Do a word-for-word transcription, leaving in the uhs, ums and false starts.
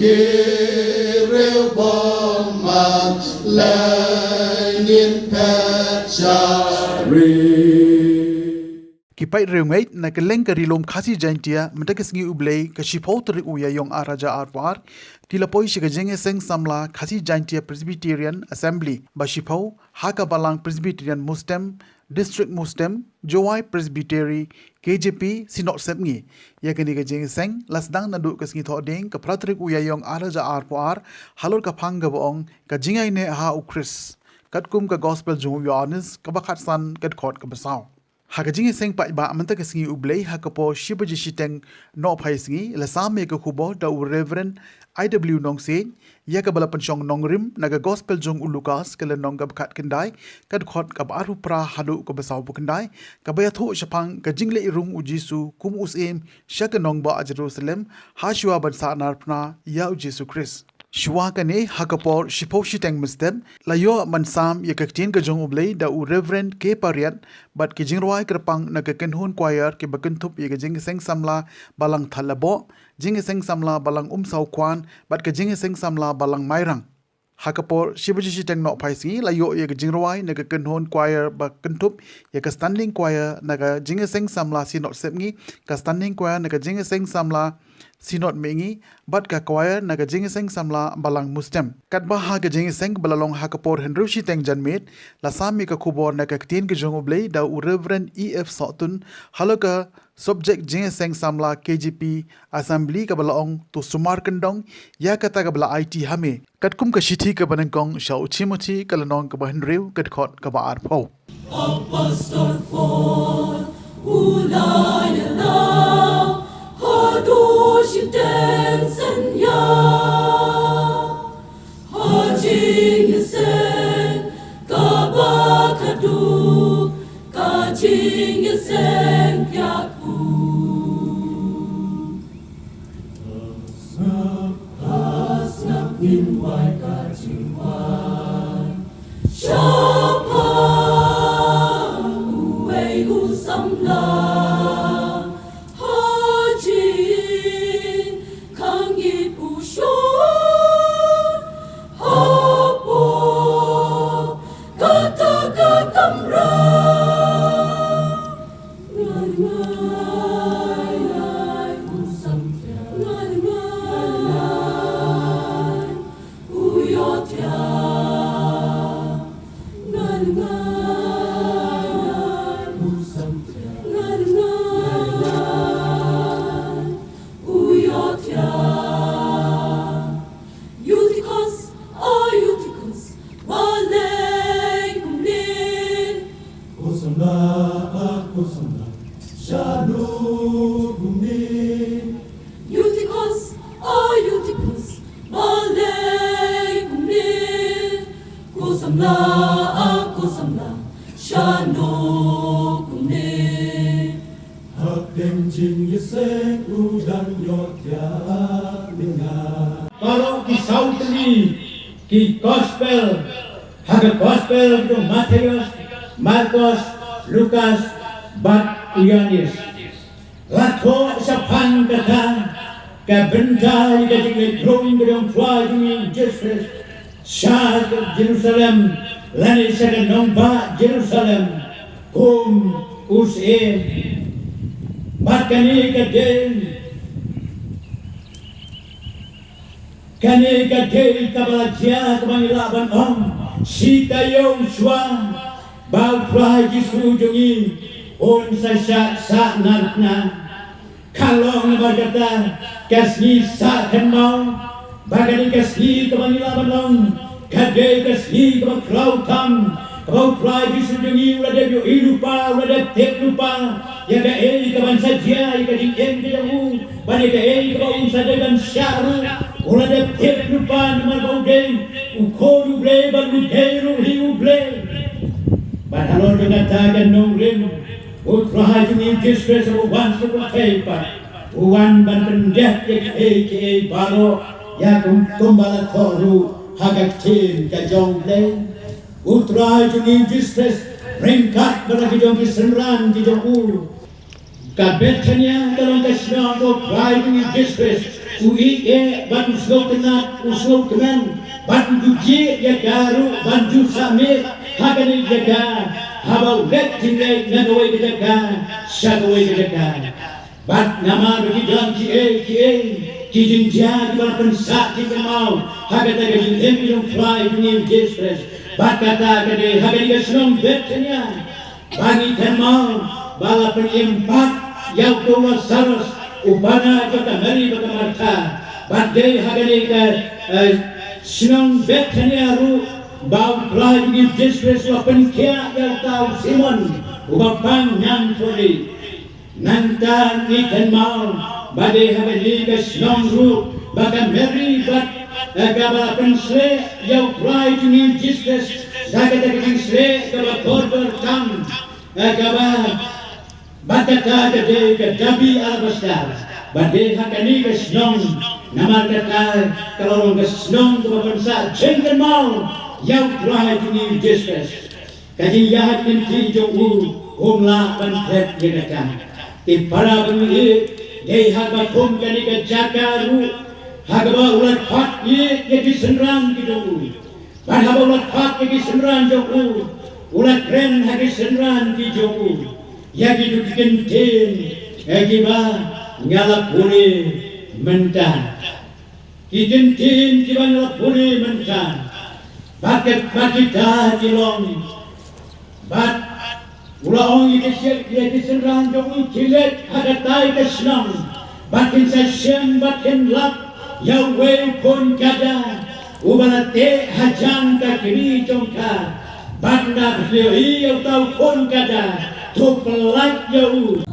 Rew bom ma la ngin phet sha ri. Ki paid riewngeit na kylleng ka Ri Lum Khasi Jaintia mynta ka sngi U Blei ka shiphew tarik u Ïaïong ar hajar arphew ar ki la poi sha ka jingïaseng samla Khasi Jaintia Presbyterian Assembly ba shiphew ha ka Balang Presbyterian Mustem, District Mustem, Jowai Presbytery, K J P, Synod Sepngi. Ïa kane ka jingïaseng la sdang naduh ka sngi Thohdieng ka phra tarik u Ïaïong ar hajar arphew ar halor ka phang kaba ong Ka Jingïaineh ha u Khrist, katkum ka Gospel jong u Ïoannis kaba khatsan, ka dkhot kaba saw. Ha ka jingïaseng paidbah mynta ka sngi U Blei ha ka por shi baje shiteng nohphai sngi la sam ïa ka khubor da u Reverend I W Nongsiej, ïa kaba la pynshong nongrim na ka Gospel jong u Lukas ka lynnong kaba khatkhyndai, ka dkhot kaba arphew phra haduh kaba sawphew khyndai, kaba ïathuh shaphang ka jingleit rung u Jisu kum u Syiem sha ka nongbah Jerusalem ha shuwa ban sahnarphna ïa u Jisu Khrist. Shuwa kane ha ka por shiphew shiteng mynstep la ïoh ban sam ïa ka ktien ka jong U Blei da u Reverend K Pariat bad ki jingrwai kyrpang na ka kynhun choir kiba kynthup ïa ka jingïaseng samla Balang Thadlaboh, jingïaseng samla Balang Umsawkhwan bad ka jingïaseng samla Balang Mairang. Ha ka por shi baje shiteng nohphai sngi la ïoh ïa ka jingrwai na ka kynhun choir ba kynthup ïa ka standing choir na ka jingïaseng samla Synod Sepngi, ka standing choir na ka jingïaseng samla Synod Mihngi bad ka choir na ka jingïaseng samla Balang Mustem. Katba ha ka jingïaseng ba la long ha ka por hynriew shiteng janmiet la sam ïa ka khubor na ka ktien ka jong U Blei da u Reverend E F Sohtun halor ka subject jingïaseng samla K J P Assembly kaba la ong To Sumar Kyndong ïa kata kaba la aiti ha me, katkum ka shithi kaba nyngkong sha u Timothi ka lynnong kaba hynriew ka dkhot kaba arphew. Apostol Paul u la ïalam haduh shiteng synñia ha jingïaseng kaba khadduh, ka jingïaseng kiad u. Sngap, sngap, ngin wai ka jingwai shaphang uwei u samla ha jingkhang ïit u shon hapoh kata ka kamra. Eutychus, o Eutychus, balei kumne? Ko samla, ah, ko samla, shano kumne? Eutychus, o Eutychus, balei kumne? Ko samla, ah, ko samla, shano kumne? Hapdeng jingïaseng u dang ïoh thiah mynñiah. Baroh ki saw tylli ki gospel, ha ka gospel ki jong Mathaios, Markos, Lukas bad u Ïoannis. La thoh shaphang kata ka bynta ïa ka jingleit rung ka jong u Trai jong ngi u Jisu Khrist sha Jerusalem, lane sha ka nongbah Jerusalem kum u Syiem. Bad kane ka dei, kane ka dei kaba la jia kaba ngi lah ban ong shi taïew shuwa ba u Trai Jisu jong ngi un sa shah sahnarphna. Ka long namar kata ka sngi sah kynmaw, ba ka dei ka sngi kaba ngi lah ban ong ka dei ka sngi kaba khraw tam, kaba u Trai Jisu jong ngi u la dep ïohi lypa, u la dep tip lypa ïa kaei kaban sa jia ïa ka jingim ka jong u, bad ïa kaei kaba un sa dei ban shah ruh. U la dep tip lypa namar ba u dei u Khun u Blei bad u dei ruh hi u Blei. Bad halor jong kata ka nongrim, u Trai jong ngi u Jisu Khrist u wan sha ka pyrthei pat, u wan ban pyndep ïa kiei kiei baroh, ïa kum, kumba la thoh ruh ha ka ktien ka jong U Blei. U Trai jong ngi u Jisu Khrist ryngkat bad la ki jong ki synran ki jong u. Ka Bethania ka long ka shnong ba u Trai jong ngi u Jisu Khrist U ïeit eh bad u sngewtynnat, u sngewkmen bad u ju jied ïa ka ruh ban ju sah miet ha kane ka jaka, haba u leit jingleit na kawei ka jaka sha kawei ka jaka. Bad namar ba ki don kiei kiei ki jingjia kiba la pynsah jingkynmaw ha kata ka jingim jong u Trai jong ngi u Jisu Khrist. Bad kata ka dei ha kane ka shnong Bethania ba ngi kynmaw ba la pynim pat ïa uto u Lasarus, u para jong ka Mari bad ka Martha. Bad dei ha kane ka, eh, shnong Bethania ruh ba u Trai jong ngi u Jisu Khrist u la pynkhiah ïa uta u Simon uba pang ñiangthohdieng. Nangta ngi kynmaw ba dei ha kane ka shnong ruh ba ka Mari bad, eh, kaba la pynsleh ïa u Trai jong ngi u Jisu Khrist da kata ka jingsleh kaba kordor tam, eh, kaba, bad kata ka dei ka dabi alabastar. Ba dei ha kane ka shnong, namar kata ka la long ka shnong kaba pynsah jingkynmaw ïa u Trai jong ngi u Jisu Khrist. Ka jingïaid lynti jong u, um lah ban klet ïa kata. Te para bangeit, dei ha kaba kum kane ka jaka ruh ha kaba u la khot ïa ki synran ki jong u. Bad haba u la khot ïa ki synran jong u, u la kren ha ki synran ki jong u ïa kito ki kyntien, eh, kiba nga la pule mynta. Ki kyntien kiba nga la pule mynta. Bad ki, bad kita ki long. Bad u la ong ïa ki syn-, ïa ki synran jong u, khie leit ha katai ka shnong. Bad kin sa shem bad kin lap ïa uwei u khun kajia uba la teh hajan ka kmie jong ka. Bad ynda phi ïohi ïa uta u khun kajia, to pyllait ïa u.